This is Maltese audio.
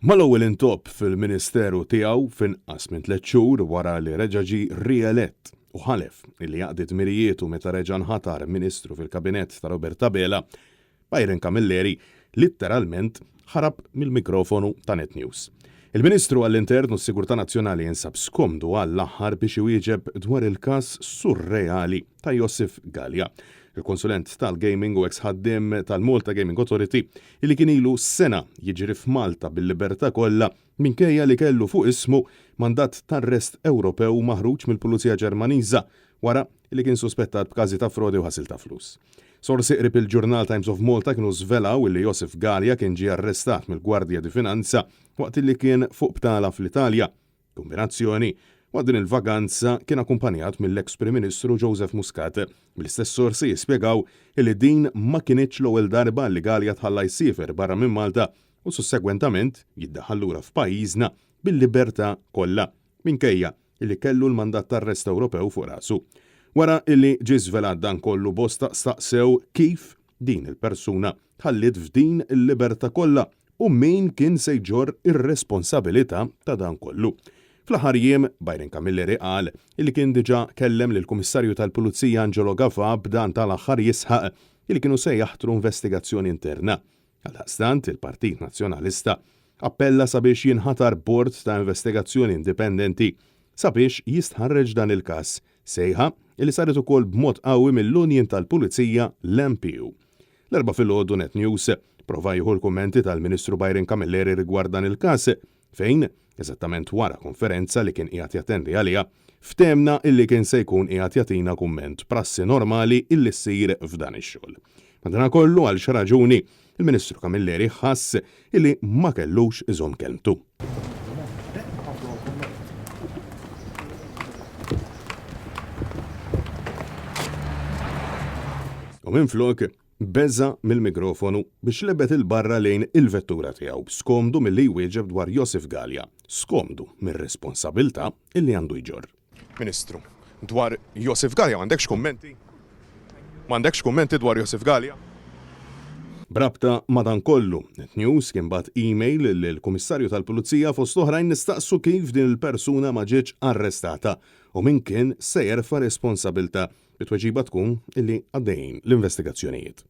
Mal-ewwel intopp fil-Ministeru tiegħu f'inqas minn tlett xhur wara li reġa' ġie rielett u ħalef illi jaqdi dmirijietu meta reġa' nħatar Ministru fil-Kabinett ta' Robert Abela, Byron Camilleri litteralment ħarab mill-mikrofonu ta' Net News. Il-Ministru għall-Intern u s-Sigurtà Nazzjonali jinsab skomdu għall-aħħar biex iwieġeb dwar il-każ surreali ta' Josif Galea, il-konsulent tal-gaming u eks ħaddiem tal-Malta Gaming Authority li kien ilu sena jiġri f'Malta bil-libertà kollha minkejja li kellu fuq ismu mandat t'arrest Ewropew maħruġ mill-Pulizija Ġermaniża wara li kien suspettat b'każi ta' frodi u ħasil ta' flus. Sorsi qrib il-ġurnal Times of Malta kienu żvelaw li Josif Galea kien ġie arrestat mill-Guardia di Finanza waqt li kien fuq btala fl-Italja. B'kumbinazzjoni, waqt din il-vaganza kien akkumpanjat mill-eks Prim Ministru Joseph Muscat, bl-istess sorsi jispjegaw li din ma kinitx l-ewwel darba li Galea tħalla jsiefer barra minn Malta u sussegwentament jiddaħħal lura f'pajjiżna bil-libertà kollha, minkejja li kellu l-mandat t'arrest Ewropew fuq rasu. Wara li ġie żvelat dan kollu bosta staqsew kif din il-persuna tħalliet f'din il-libertà kollha u min kien se jġorr ir-responsabilità ta' dan kollu. Fl-aħħar jiem, Byron Camilleri qal illi kien diġà kellem lill-Kummissarju tal-Pulizija Angelo Gafà b'dan tal-aħħar jisħaq illi kienu se jaħtru investigazzjoni interna. Għaldaqstant, il-Partit Nazzjonalista appella sabiex jinħatar bord ta' investigazzjoni indipendenti sabiex jistħarreġ dan il-każ, sejħa illi saret ukoll b'mod qawwi mill-Union tal-Pulizija, l-MPU. L-Erbgħa filgħodu Net News prova jieħu l-kummenti tal-Ministru Byron Camilleri rigward dan il-każ fejn, eżattament wara konferenza li kien qiegħed jattendi għaliha, ftehmna illi kien se jkun qiegħed jagħtina kumment, prassi normali illi ssir f'dan ix-xogħol. Madanakollu għal xi raġuni, il-Ministru Camilleri ħass illi ma kellux iżomm kelmtu. U minflok, beża' mill-mikrofonu biex lebet 'il barra lejn il-vettura tiegħu, skomdu milli jwieġeb dwar Josef Galea, skomdu mir-responsabilità illi għandu jġorr. Ministru, dwar Josef Galea m'għandekx kummenti? M'għandekx kummenti dwar Josef Galea? B'rabta ma' dan kollu, Net News kien bagħat email lill-Kummissarju tal-Pulizija fost oħrajn nistaqsu kif din il-persuna ma ġietx arrestata u min kien se jerfa' responsabilità, bit-tweġiba tkun illi għaddejjin l-investigazzjonijiet.